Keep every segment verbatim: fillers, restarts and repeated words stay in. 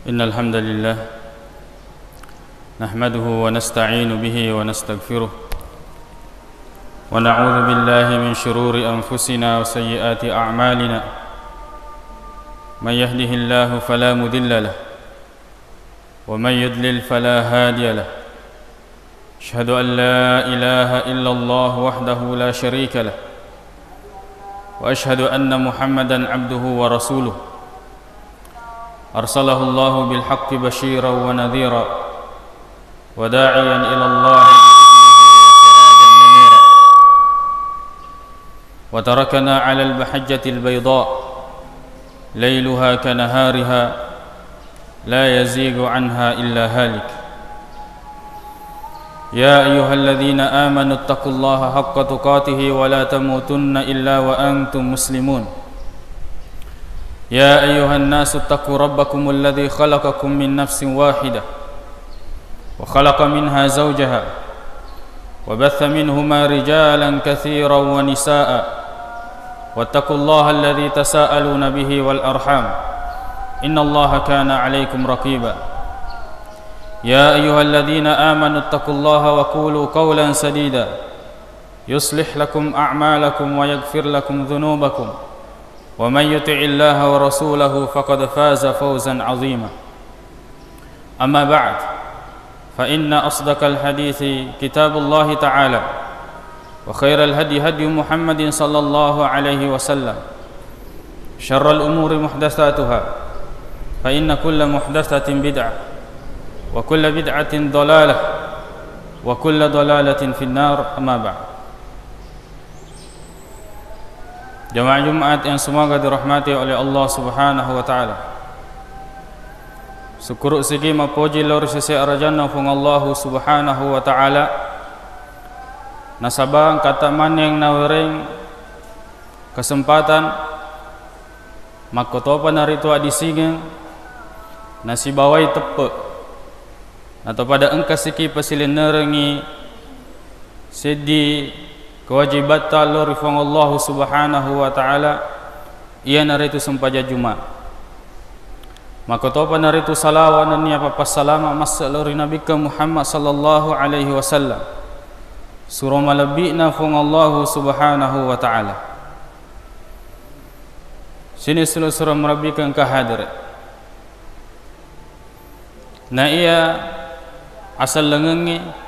إن الحمد لله نحمده ونستعين به ونستغفره، ونعوذ بالله من شرور أنفسنا وسيئات أعمالنا. من يهده الله فلا مضل له، ومن يضلل فلا هادي له. أشهد أن لا إله إلا الله وحده لا شريك له، وأشهد أن محمدا عبده ورسوله، أرسله الله بالحق بشيرا ونذيرا، وداعيا إلى الله بإذنه وسراجا منيرا. وتركنا على المحجة البيضاء ليلها كنهارها لا يزيغ عنها إلا هالك. يا أيها الذين آمنوا اتقوا الله حق تقاته ولا تموتن إلا وأنتم مسلمون. يا أيها الناس اتقوا ربكم الذي خلقكم من نفس واحدة وخلق منها زوجها وبث منهما رجالا كثيرا ونساء، واتقوا الله الذي تساءلون به والأرحام، إن الله كان عليكم رقيبا. يا أيها الذين آمنوا اتقوا الله وقولوا قولا سديدا، يصلح لكم أعمالكم ويغفر لكم ذنوبكم، ومن يطع الله ورسوله فقد فاز فوزا عظيما. أما بعد، فإن أصدق الحديث كتاب الله تعالى، وخير الهدي هدي محمد صلى الله عليه وسلم، شر الأمور محدثاتها، فإن كل محدثة بدعة، وكل بدعة ضلالة، وكل ضلالة في النار. أما بعد. Jamaah Jumat yang semoga dirahmati oleh Allah Subhanahu wa Ta'ala. Sukkuru sigi mappoji lao ri sese arajanna Puang Allahu Subhanahu wa Ta'ala, nasaba engkata maneng nawereng kesempatan makkotopa naritu addisingeng nasibawai teppe, nato pada engka siki pasilennerengngi seddi kewajibatta lao ri Puang Allahu Subhanahu wa Ta'ala, iyanaritu sempajang Juma. Makkotopa naritu salawa nennia pappassalama masse lao ri Nabikka Muhammad sallallahu alaihi wasallam, suro malebbi'na Puang Allahu Subhanahu wa Ta'ala. Sini sulu-sulu murabbika engka hadere. Na iya asellengengnge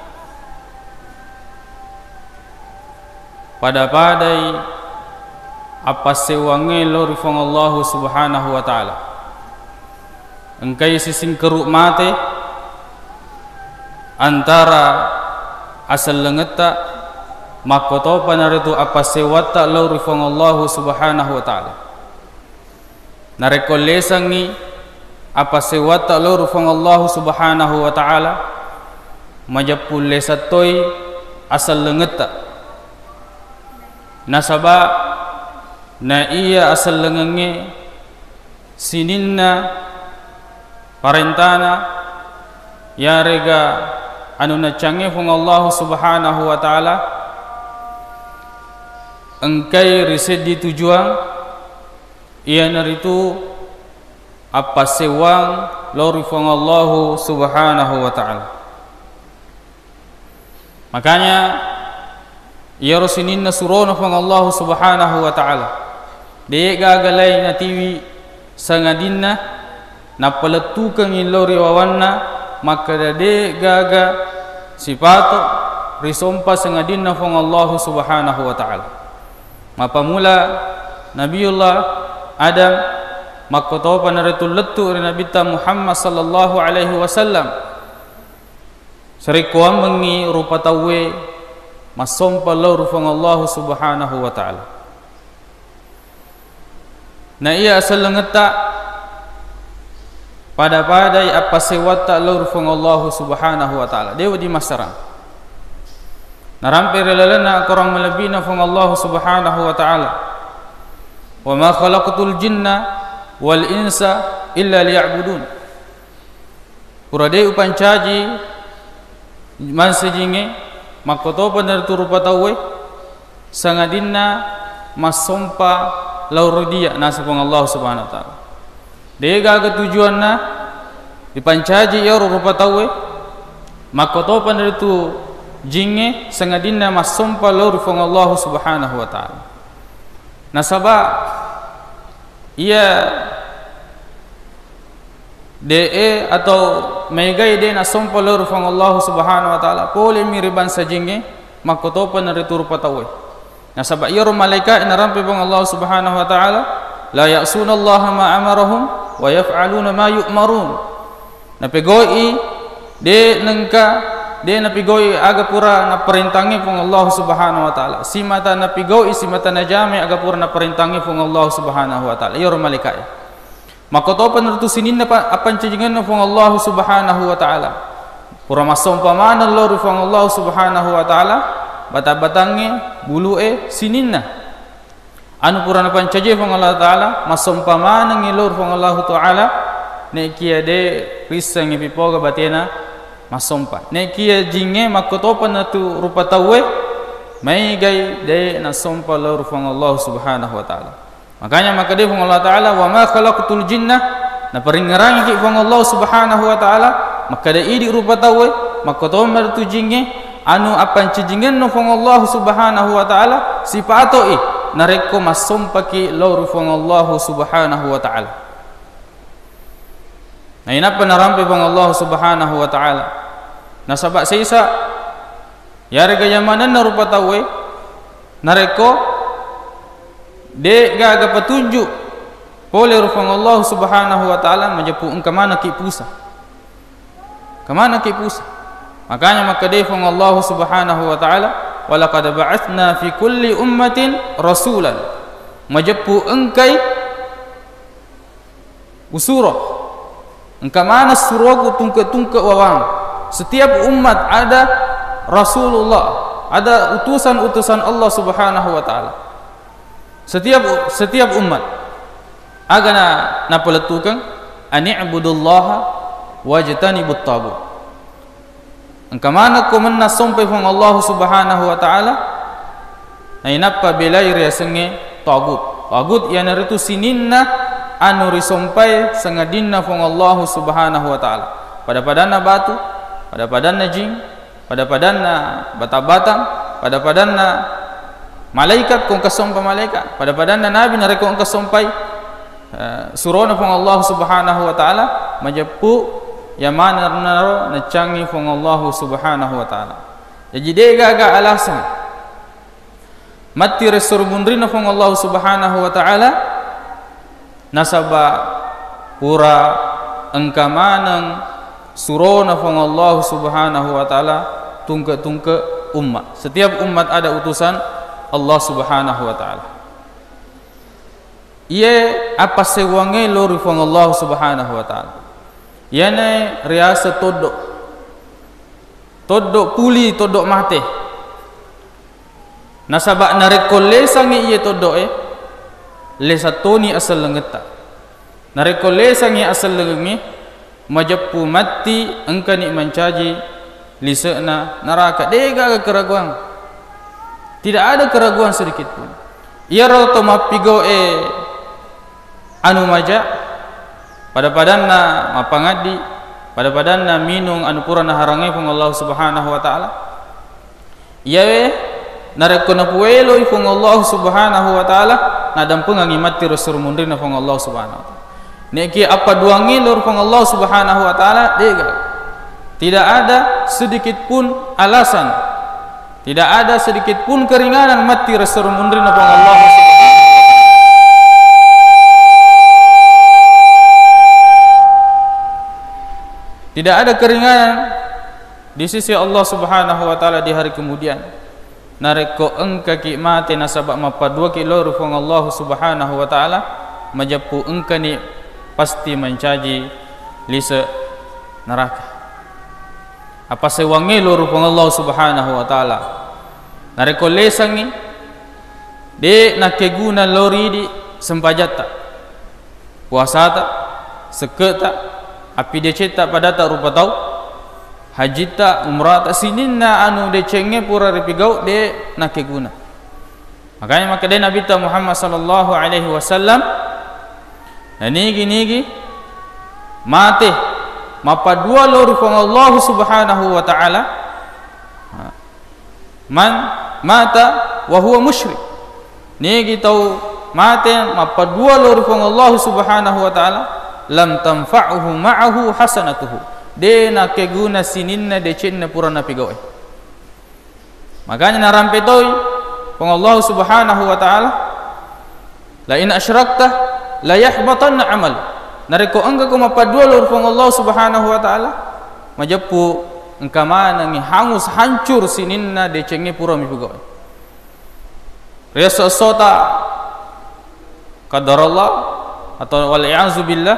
pada-padai appassewwangnge lao ri Puang Allahu Subhanahu wa Ta'ala. Engkai sisingkeru mate antara asellengetta makkotopa naritu appassewwatta lao ri Puang Allahu Subhanahu wa Ta'ala. Narekko lesangngi appassewwatta lao ri Puang Allahu Subhanahu wa Ta'ala, majeppu lesang toi asellengetta. Nasaba na iya asellengengnge sininna parentana, yarega anu naccangnge Puang Allahu Subhanahu wa Ta'ala, engkai ri seddi tujuang, iyanaritu appassewwang lao ri Puang Allahu Subhanahu wa Ta'ala. Makanya, iyaro sininna surona Puang Allahu Subhanahu wa Ta'ala, de gaga lai natiwi sangadinna nappalettukengngi lao ri wawanna makkeda de gaga sipato risompa sangadinna Puang Allahu Subhanahu wa Ta'ala. Mappammula Nabiullah Adam, makkotopa naritu lettu ri Nabitta Muhammad sallallahu alaihi wasallam. Sarekkoammengngi rupa tauwe massompa lao ri Puang Allahu Subhanahu wa Ta'ala. Na iya asellengetta pada-padai appassewwatta lao ri Puang Allahu Subhanahu wa Ta'ala. De wedding massarang. Narampe ri lalenna korang malebbi'na Puang Allahu Subhanahu wa Ta'ala. Wa ma khalaqtul jinna wal insa illa liya'budun. Pura de upancaji mansajingnge, makkotopa naritu rupa tauwe, sangadinna massompa lao ri dia, naseng Puang Allah Subhanahu wa Ta'ala. De gaga tujuanna Ripancaji iyaro rupa tauwe, makkotopa naritu jingnge sangadinna massompa lao ri Puang Allahu Subhanahu wa Ta'ala. Nasaba iya de'e atau maegai de' nassompa lao ri Puang Allahu Subhanahu wa Ta'ala, polemi ri bangsa jingnge, makkotopa naritu rupa tauwe. Nasaba iyaro malaika'e narampe Puang Allah Subhanahu wa Ta'ala, "La ya'sunallaha ma amarahum wa yaf'aluna ma yu'marun." Napegau'i, de' nengka, de' napegau'i aga pura naparentangngi Puang Allah Subhanahu wa Ta'ala. Simata napegau'i, simata najamai aga pura naparentangngi Puang Allah Subhanahu wa Ta'ala. Iyaro malaika'e. Makkotopa naritu sininna pa-, appancajingenna Puang Allahu Subhanahu wa Ta'ala. Pura massompa maneng lao ri Puang Allahu Subhanahu wa Ta'ala, batang-batangnge, bulu'e, sininna. Anu pura napancaji Puang Allah Ta'ala, massompa manengngi lao ri Puang Allahu Ta'ala, ne'kiya de' rissengngi pipoga batena massompa. Ne'kiya jingnge makkotopa natu rupa tauwe, maegai de' nassompa lao ri Puang Allahu Subhanahu wa Ta'ala. Makanya makkeda Puang Allah Ta'ala, "Wa ma khalaqtul jinna," naparingngerangiki Puang Allah Subhanahu wa Ta'ala, makkeda idi rupa tauwe, makkotoma ritu jingnge, anu appancajienna Puang Allah Subhanahu wa Ta'ala, sipatoi narekko massompaki lao ri Puang Allah Subhanahu wa Ta'ala. Nainappa narampe Puang Allah Subhanahu wa Ta'ala. Nasaba sesa, yarega yamanenna rupa tauwe, narekko de' gaga petunjuk pole ri Puang Allah Subhanahu wa Ta'ala, majeppu engka manekki pusa. Engka manekki pusa. Makanya makkeda Puang Allah Subhanahu wa Ta'ala, "Wa laqad ba'atsna fi kulli ummatin rasulan." Majeppu engkai usuro. Engka maneng suroku tungke-tungke wawang. Setiap umat ada Rasulullah, ada utusan-utusan Allah Subhanahu wa Ta'ala. Setiap, setiap umat aga na, napalettukeng, "Ani'budullaha wajtanibut tagut." Engka manekko mennang sompai Puang Allahu Subhanahu wa Ta'ala, nainappa belai riasengnge tagut. Tagut iyanaritu sininna anu risompai sangadinna Puang Allahu Subhanahu wa Ta'ala. Pada-padanna batu, pada-padanna jing, pada-padanna batang-batang, pada-padanna malaikat, ko engka sompa malaikat, pada-padanna nabi narekko engka sompai eh, surona Puang Allah Subhanahu wa Ta'ala, majeppu yamanennaro naccangi Puang Allah Subhanahu wa Ta'ala. Jaji, de' gaga alasan matti resur munrinna Puang Allah Subhanahu wa Ta'ala, nasaba pura engka maneng surona Puang Allah Subhanahu wa Ta'ala tungke-tungke ummat. Setiap umat ada utusan Allah Subhanahu wa Ta'ala. Iye appassewwangnge lao ri Puang Allah Subhanahu wa Ta'ala. Iyana riaseng toddo. Toddo puli, toddo mate. Nasaba narekko lesangngi iye toddoe, lesang toni asellengetta. Narekko lesangngi asellengengnge, majeppu matti engkani mancaji lise'na naraka. De' gaga keraguan. Tidak ada keraguan sedikit pun. Iyaro to mappigau'e anu maja, pada-padanna mappangaddi, pada-padanna minung anu pura naharangnge Puang Allah Subhanahu wa Ta'ala. Iyawe narekko napueloi Puang Allah Subhanahu wa Ta'ala, nadampengangngi matti resur munrinna Puang Allah Subhanahu wa Ta'ala. Ne'ki appaduangngi lao ri Puang Allah Subhanahu wa Ta'ala, de' gaga. Tidak ada sedikit pun alasan, tidak ada sedikit pun keringanan matti resur munrinna Puang Allah Subhanahu wa Ta'ala. Tidak ada keringanan di sisi Allah Subhanahu wa Ta'ala di hari kemudian. Narekko engkaki mate nasaba mappaduaki lao ri Puang Allah Subhanahu wa Ta'ala, majeppu engkani pasti mancaji lise' naraka. Appassewwangnge lao ri Puang Allah Subhanahu wa Ta'ala. Narekko lesangngi, de' nakkeguna lao ri idi sempajatta. Puasata, sekke'ta, appidecetta padatta rupa tau, hajitta, umrata, sininna anu decengnge pura ripigau, de' nakkeguna. Makanya makkedai Nabitta Muhammad sallallahu alaihi wasallam, nanigi-nigi mate mappaddua lao ri Puang Allahu Subhanahu wa Ta'ala, man mata wa huwa musyrik. Nigi tau mate mappaddua lao ri Puang Allahu Subhanahu wa Ta'ala, lam tanfa'uhu ma'ahu hasanatuhu. De nakeguna sininna decenna pura napigau'e. Makanya narampe toi Puang Allah Subhanahu wa Ta'ala, "La in asyrakta la yahbatanna amal." Narekko engka ko mappaddua lao ri Puang Allah Subhanahu wa Ta'ala, majeppu engka manengngi hangus, hancur sininna decengnge pura mipigau'e. Riesso-essota qadarallah atau wal iyadzu billah,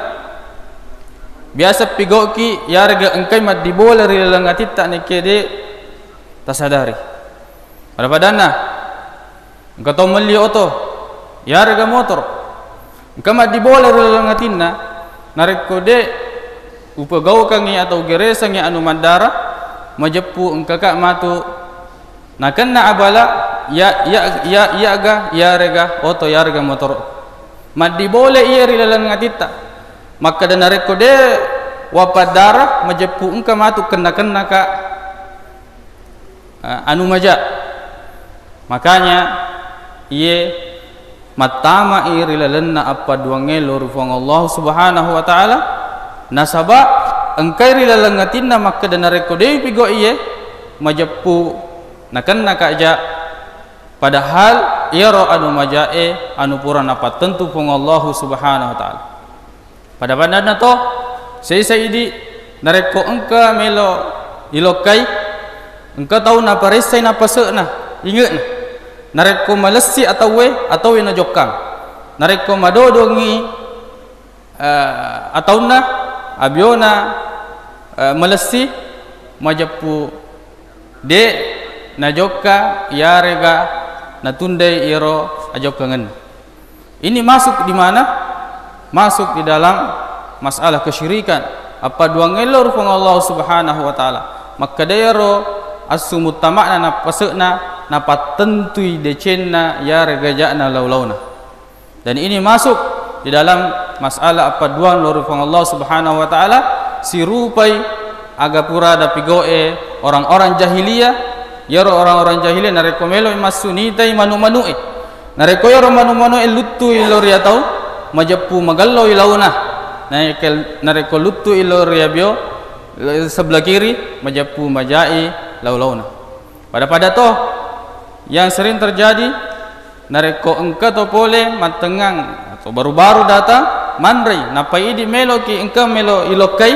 biasa pigau'ki yarega engkai maddibola ri laleng atitta nekke de tasadari. Pada-padanna engka tau melli oto, yarega motoro, engka maddibola ri laleng atinna, narekko de upegaukangngi atau geresangngi anu maddara, majeppu engkaka matu nakenna abala, ya, ya, ya, yaga, yarega oto, yarega motoro. Maddibola iya ri laleng atitta. Makkeda narekko de wappaddara, majeppu engka matu kenna-kennaka, eh, anu maja. Makanya iye mattamai ri lalenna appaduangnge lao ri Puang Allah Subhanahu wa Ta'ala, nasaba engkai ri laleng atinna makkeda narekko dewi pigau iye, majeppu nakenna kaja, padahal iyaro anu majae anu pura napattentu Puang Allah Subhanahu wa Ta'ala. Pada-padanna to, sesa idi narekko engka melo ilokkai, engka tau naparessai napase'na, inge'na. Narekko malessi atauwe, atauwe najokkang. Narekko madodongi, eh, ataunna, abiona, eh, malessi, majeppu de najokka, yarega natundai iyaro ajokkangenna. Ini masuk di mana? Masuk di dalam masalah kesyirikan. Appaduangnge lao ri Puang Allah Subhanahu wa Ta'ala. Makkeda iyaro assu muttama'na napase'na, napattentui decenna yarega ja'na lau-launa. Dan ini masuk di dalam masalah appaduang lao ri Puang Allah Subhanahu wa Ta'ala, sirupai aga pura dapigau'e orang-orang jahiliyah. Iyaro orang-orang jahiliyah narekko melo massu nitai manu-manu'e. Narekko iyaro manu-manu'e luttui lao ri atau, majeppu magelloi launa. Narekko, narekko luttui lao ri abio, sebelah kiri, majeppu majai lau-launa. Pada-pada to yang sering terjadi, narekko engka to pole mattengngang atau baru-baru datang, manrei, nappa idi meloki engka melo ilokkai,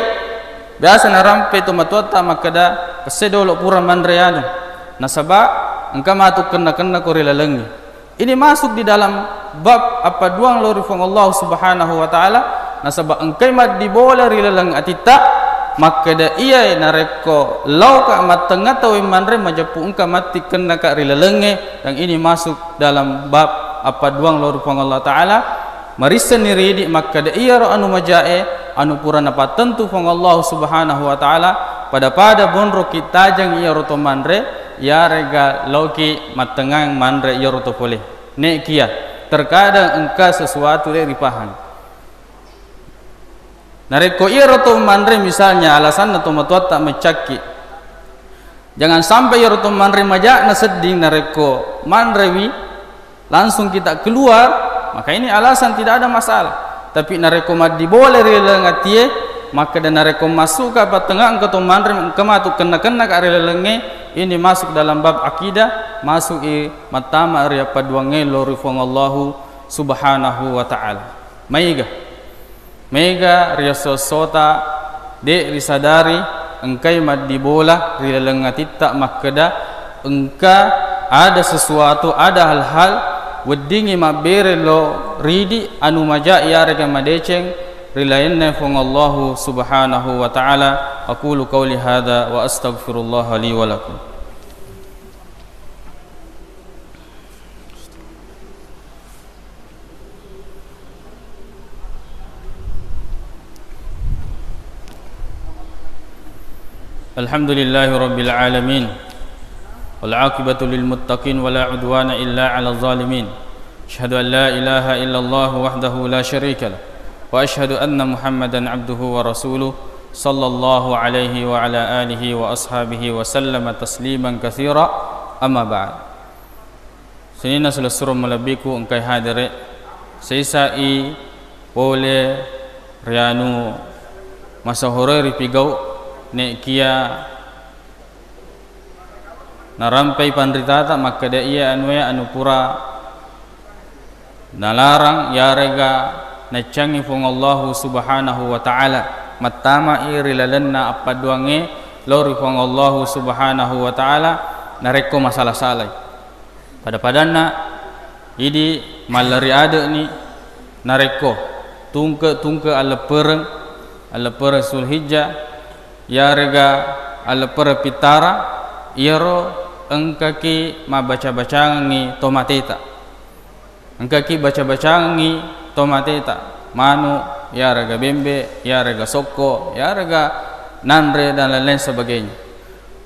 biasa narampe to matuatta makkeda, "Pesse dolo pura manre anu, nasaba engka matu kenna-kenna ko ri lalengngi." Ini masuk di dalam bab appaduang lao ri Puang Allah Subhanahu wa Ta'ala, nasaba engkai maddibola ri laleng atitta, makkeda iyae narekko laoka mattengnga tauwe manre, majeppu engka matti kennaka ri lalengnge, dan ini masuk dalam bab appaduang lao ri Puang Allah Ta'ala. Marissenni ridi makkeda iyaro anu majae anu pura napattentu Puang Allah Subhanahu wa Ta'ala, pada-pada bonroki tajeng iyaro to manre, yarega laoki mattengngang manre iyaro to pole. Nekia, terkadang engka sesuatu de ripahang. Narekko iyaro to manre, misalnya alasanna to matuatta meccakki, jangan sampai iyaro to manre maja'na sedding, narekko manrewi langsung kita keluar, maka ini alasan tidak ada masalah. Tapi narekko maddibola ri laleng atie, makkeda narekko massuka pattengnga engka to manre, engka matu kenna-kennaka ri lalengnge, ini masuk dalam bab akidah, masuk i mattama ri appaduangnge lao ri Puang Allahu Subhanahu wa Ta'ala. Maega, maega riesso-essota de risadari engkai maddibola ri laleng atitta makkeda engka ada sesuatu, ada hal-hal weddingngi mabbere lao ridi anu maja iyarega madeceng ri lainna Puang Allahu Subhanahu wa Ta'ala. Aqulu qauli hadza wa astaghfirullaha li wa lakum. الحمد لله رب العالمين، والعاقبة للمتقين، ولا عدوان إلا على الظالمين. أشهد أن لا إله إلا الله وحده لا شريك له، وأشهد أن محمدا عبده ورسوله. Sallallahu alaihi wa ala alihi wa ashabihi wa sallama tasliman katsira, amma ba'd. Sininna silessureng malebbiku engkai hadere, seisai pole rianu masahoroi ripigau, nekia narampai panritata makkeda iya anue anu pura nalarang yarega naccangi Puang Allahu Subhanahu wa Ta'ala, mattamai ri lalenna appadduangnge lao ri Puang Allahu Subhanahu wa Ta'ala narekko masala-salai. Pada-padanna idi mallari ade'ni narekko tungke-tungke alleppereng, alleppereng Zulhijjah, yarega alleppereng Pittara, iyaro engkaki mabbaca-bacangengngi tomateta. Engkaki baca-bacangengngi tomateta, manu, yarega bembe, yarega sokko, yarega nanre, dan lain-lain sebagainya.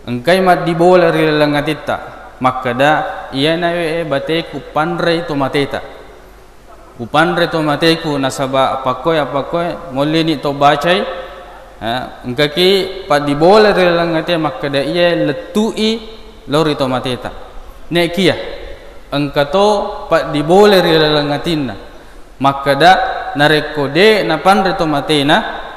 Engkai maddibola ri laleng atitta, makkeda, iyanawe bateku panrei tomateta. Upanre tomateku nasaba apakkoe, apakkoe, mollini to bacai, eh, engkaki paddibola ri laleng atie makkeda iye lettu'i lao ri tomateta. Nekia, engka to paddibola ri laleng atinna, makkeda narekko de napanre tomatena,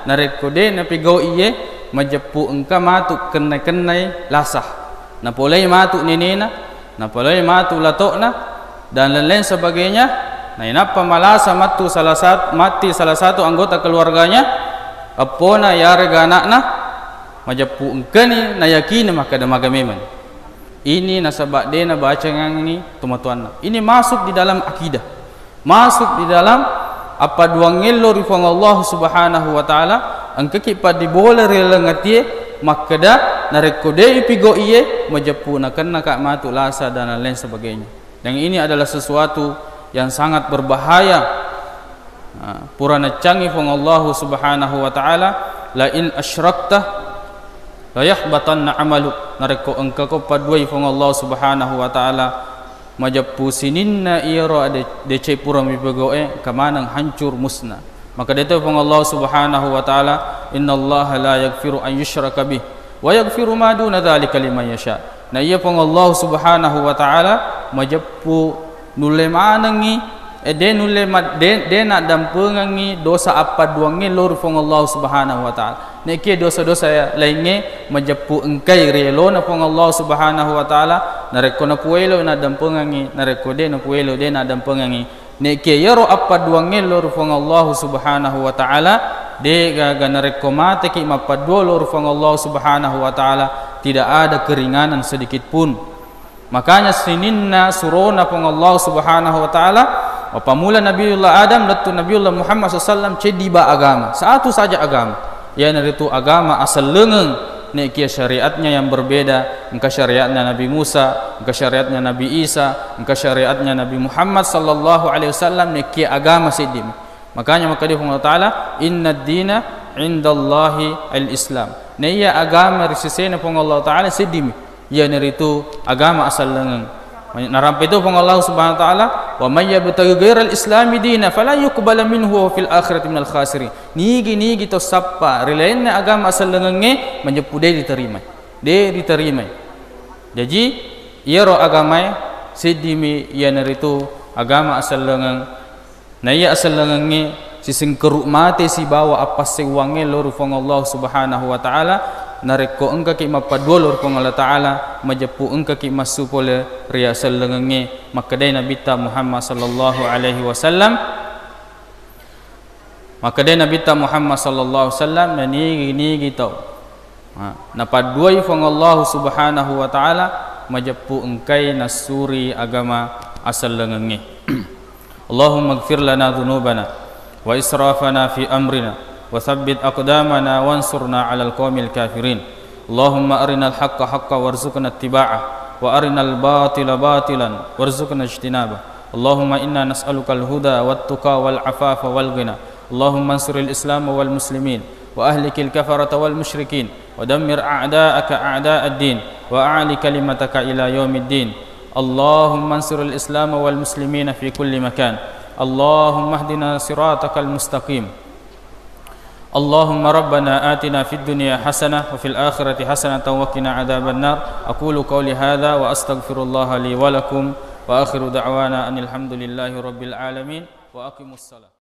narekko de napigau iye, majeppu engka matu kenna-kennai lasa, napolei matu nenena, napolei matu lato'na, dan lain-lain sebagainya. Nainappa malasa mattu salah sat-, matti salah satu anggota keluarganya, eppona yarega anakna, majeppu engkani nayakini makkeda maga memang. Ini nasaba de nabacangangngi tomatoanna. Ini masuk di dalam akidah. Masuk di dalam appaduangngello ri Puang Allah Subhanahu wa Ta'ala, engkaki paddibola ri laleng atie makkeda, narekko de ipigau iye, majeppu nakennaka matu lasa dan lain sebagainya. Dan ini adalah sesuatu yang sangat berbahaya. Nah, pura naccangi Puang Allah Subhanahu wa Ta'ala, "La in asyrakta la yahbatanna amaluk." Narekko engkako padduai Puang Allah Subhanahu wa Ta'ala, majeppu sininna iyaro ade-, deceng pura mipegau'e, engka maneng hancur musna. Makkeda to Puang Allah Subhanahu wa Ta'ala, "Innallaha la yaghfiru an yushraka bih, wa yaghfiru ma duna dzalika liman yasha." Na iya Puang Allah Subhanahu wa Ta'ala majeppu nulle manengngi, eh, de nulle ma-, de, de naddampengengngi dosa appaduangnge lao ri Puang Allah Subhanahu wa Ta'ala. Nekia dosa-dosa laingnge majeppu engkai ri elona Puang Allah Subhanahu wa Ta'ala, narekko napuelo naddampengengngi, narekko de napuelo de naddampengengngi. Nekia iyaro appaduangnge lao ri Puang Allah Subhanahu wa Ta'ala, de gaga narekko mateki mappaddua lao ri Puang Allah Subhanahu wa Ta'ala, tidak ada keringanan sedikit pun. Makanya sininna surona Puang Allah Subhanahu wa Ta'ala, mappamula Nabiullah Adam lettu Nabiullah Muhammad sallallahu alaihi wasallam, ceddi ba agama, satu saja agama, iyanaritu agama asellengeng. Nekia syariatnya yang berbeda, engka syariatnya Nabi Musa, engka syariatnya Nabi Isa, engka syariatnya Nabi Muhammad sallallahu alaihi wasallam, nekia agama seddi. Makanya makkeda Puang Allah Ta'ala, "Innad dina indallahi al-Islam." Naiya agama ri sesena Puang Allah Ta'ala seddimi, iyanaritu agama asellengeng. Narampe to Puang Allah Subhanahu wa Ta'ala, "Wa may yabtaghi ghairal islami dina falan yuqbala minhu wa fil akhirati minal khasirin." Nigi-nigi to sappa ri lainna agama asellengengnge, majeppu de diterimai. De diterimai. Jaji, iyaro agamae seddimi, iyanaritu agama asellengeng. Naiya asellengengnge sisengkeru mate sibawa appassewwangnge lao ri Puang Allah Subhanahu wa Ta'ala, narekko engkaki mappaddua lao ri Puang Allah Ta'ala, majeppu engkaki massu pole ri asellengengnge. Makkedai Nabitta Muhammad sallallahu alaihi wasallam, makkedai Nabitta Muhammad sallallahu alaihi wasallam, nanigi-nigi tau Ha, napadduai Puang Allahu Subhanahu wa Ta'ala, majeppu engkai nassuri agama asellengengnge. Allahumma gfir lana dzunubana wa israfana fi amrina wa tsabbit aqdamana wansurna 'alal qaumil kafirin. Allahumma arinal haqqa haqqa warzuqna ittiba'a wa arinal batila batilan warzuqna ijtinaba. Allahumma inna nas'alukal huda wat tuqa wal afafa wal ghina. Allahumma ansuril Islam wal muslimin wa ahlikil kafarata wal musyrikin wa dammir a'da'aka a'da'ad din wa a'li kalimataka ila yaumiddin. Allahumma ansuril Islam wal muslimina fi kulli makan. Allahumma hdina siratakal mustaqim. اللهم ربنا آتنا في الدنيا حسنة وفي الآخرة حسنة وقنا عذاب النار. أقول قولي هذا وأستغفر الله لي ولكم، وآخر دعوانا أن الحمد لله رب العالمين. وأقيموا الصلاة.